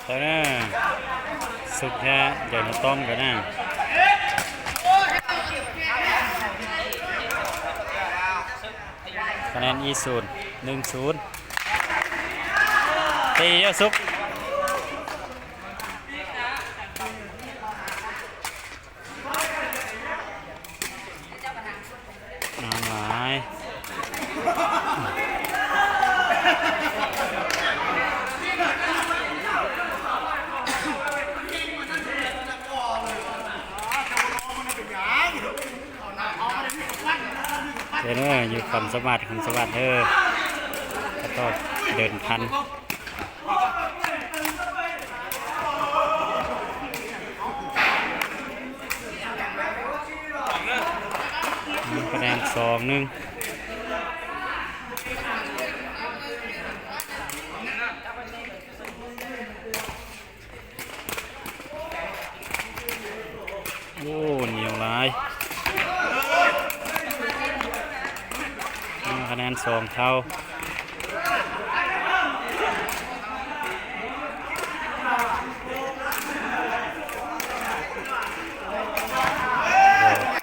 ໄປນະ ສຸກແທ້ ໃຫຍ່ມາຕ້ອມກັນນະ ຄະແນນອີສູນ ໜຶ່ງສູນ ຕີເດີສຸກ. ນາງຫຼາຍ ເດີ ຢູ່ຄຳສະຫວັດ ຄຳສະຫວັດເດີ ກະຕ້ອງເດີນທັນ. ຄະແນນສອງໜຶ່ງ. ໂອ້ ໜຽວຫຼາຍ ຄະແນນສອງເທົ່າ.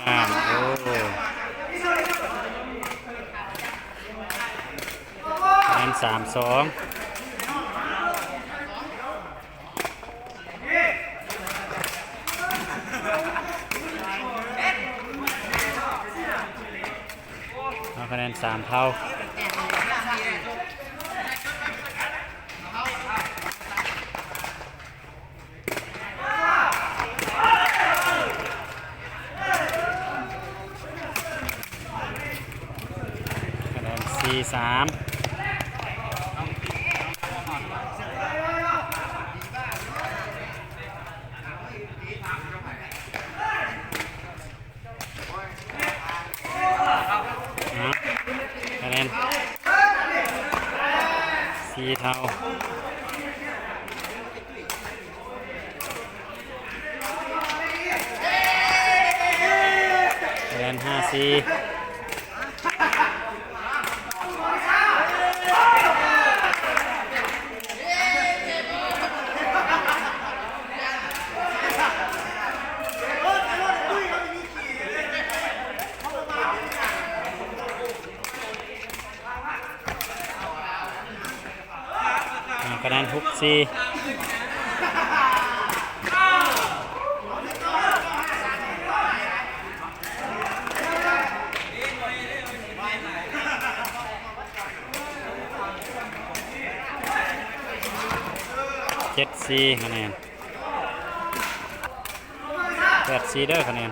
ໂອ້ ຄະແນນສາມສອງ. ເອົາຄະແນນສາມເທົ່າ. ຄະແນນສີ່ສາມ. ອາ ຄະແນນສີ່ເທົ່າ. ຄະແນນຫ້າສີ່. ອາ ຄະແນນຫົກສີ່. ເຈັດສີ່ຄະແນນ. ແປດສີ່ເດີຄະແນນ.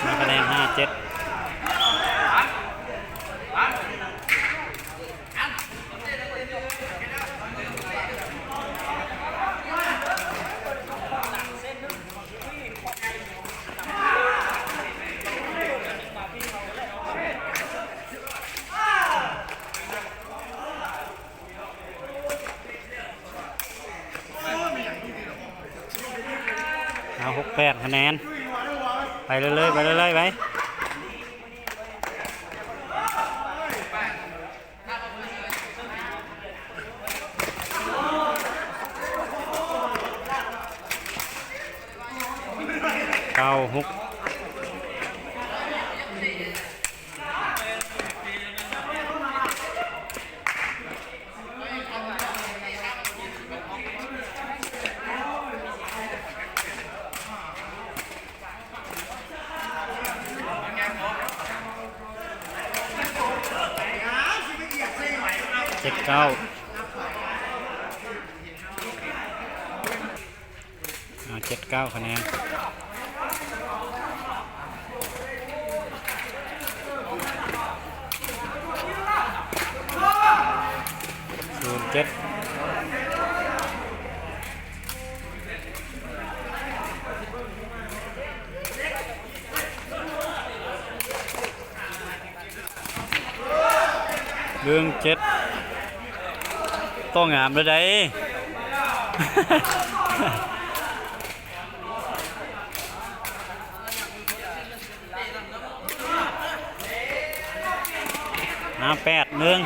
ມາຄະແນນຫ້າເຈັດ. ເອົາ ຫົກແປດຄະແນນ. ໄປເລື້ອຍໆ ໄປເລື້ອຍໆ ໄປ. ເກົ້າຫົກ. ເຈັດເກົ້າ. ເຈັດເກົ້າຄະແນນ. ສູນເຈັດ. ໜຶ່ງເຈັດ ຕ້ອງງາມແລ້ວໃດ. ห้าแปด หนึ่ง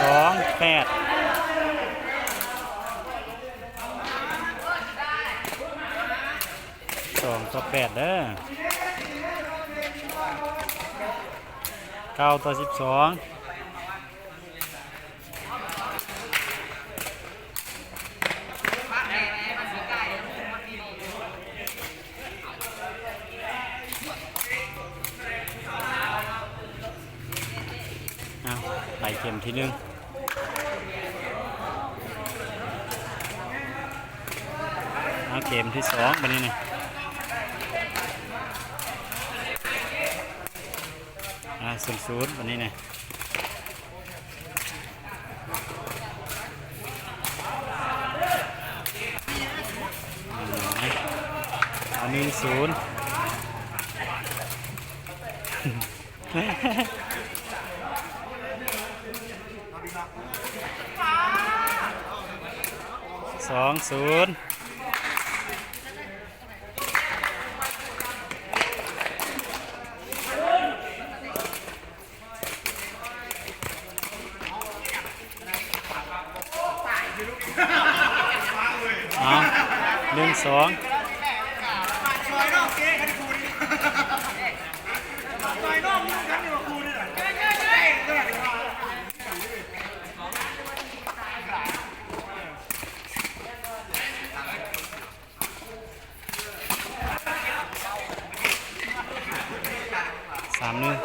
สองแปด สองต่อแปดเด้อ เก้าต่อสิบสอง เอา ไปเข็มที่หนึ่ง เอา เข็มที่สอง บัดนี้นี่ อ่า ศูนย์ศูนย์ บัดนี้นี่ เอา หนึ่งศูนย์ สองศูนย์ เอา หนึ่งสอง สามหนึ่ง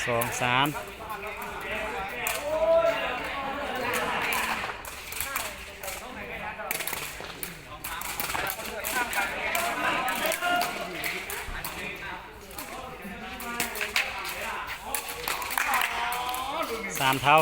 สองสาม สามเท่า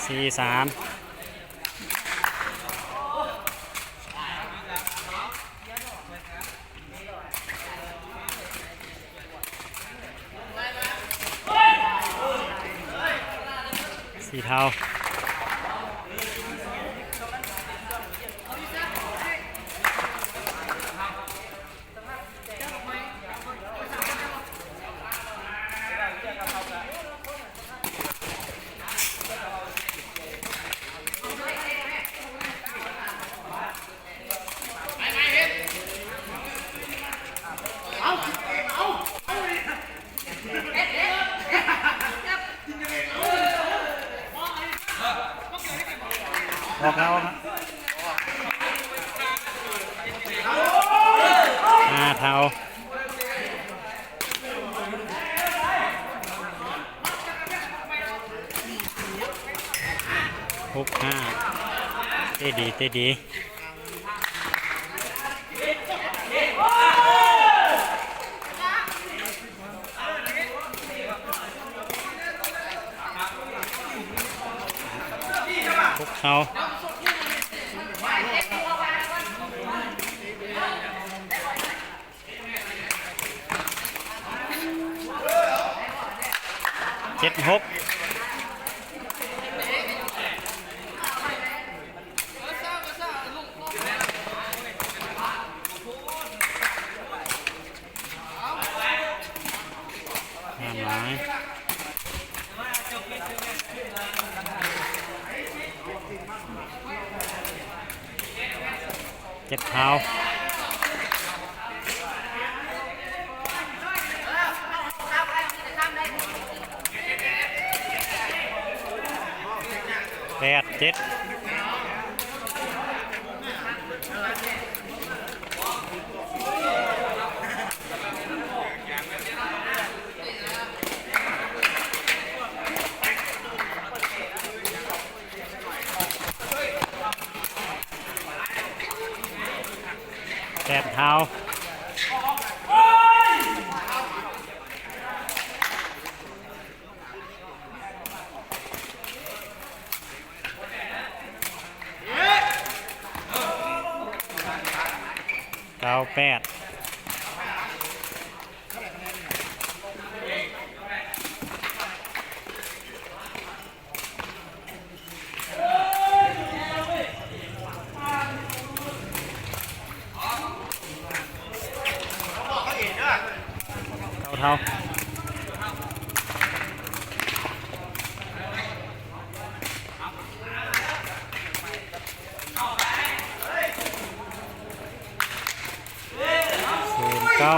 สี่สาม สี่เท่า ออกแล้ว ห้าเท่า หกห้า เตะดี เตะดี หกเท่า เจ็ดหก งามหลาย เจ็ดเท่า แปดเจ็ด ດເຮົາ ເກົ້າແປດ. ເທົ່າໆ ສູນເກົ້າ.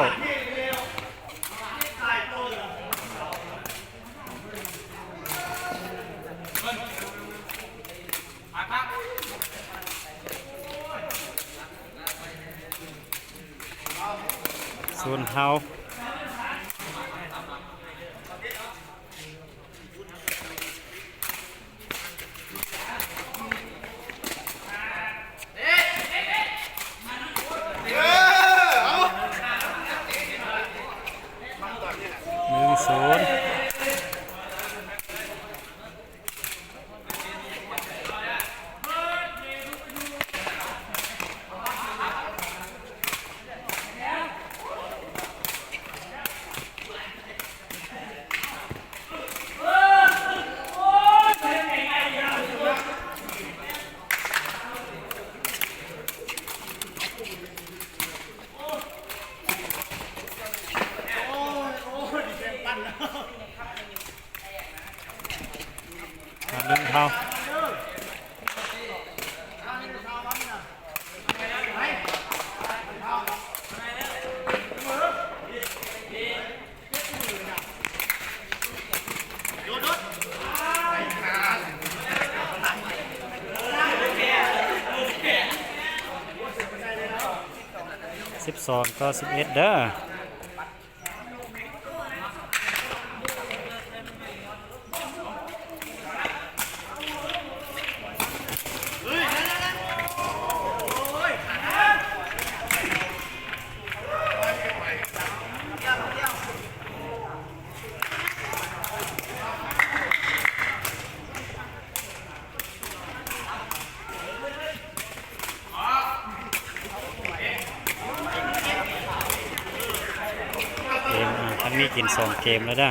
ສູນເທົ່າ. ໜຶ່ງສູນ. ໜຶ່ງເທົ່າ. ສິບສອງຕໍ່ສິບເອັດເດີ. ເກມ ອ່າ ຄັນມີກິນສອງເກມແລ້ວເດີ.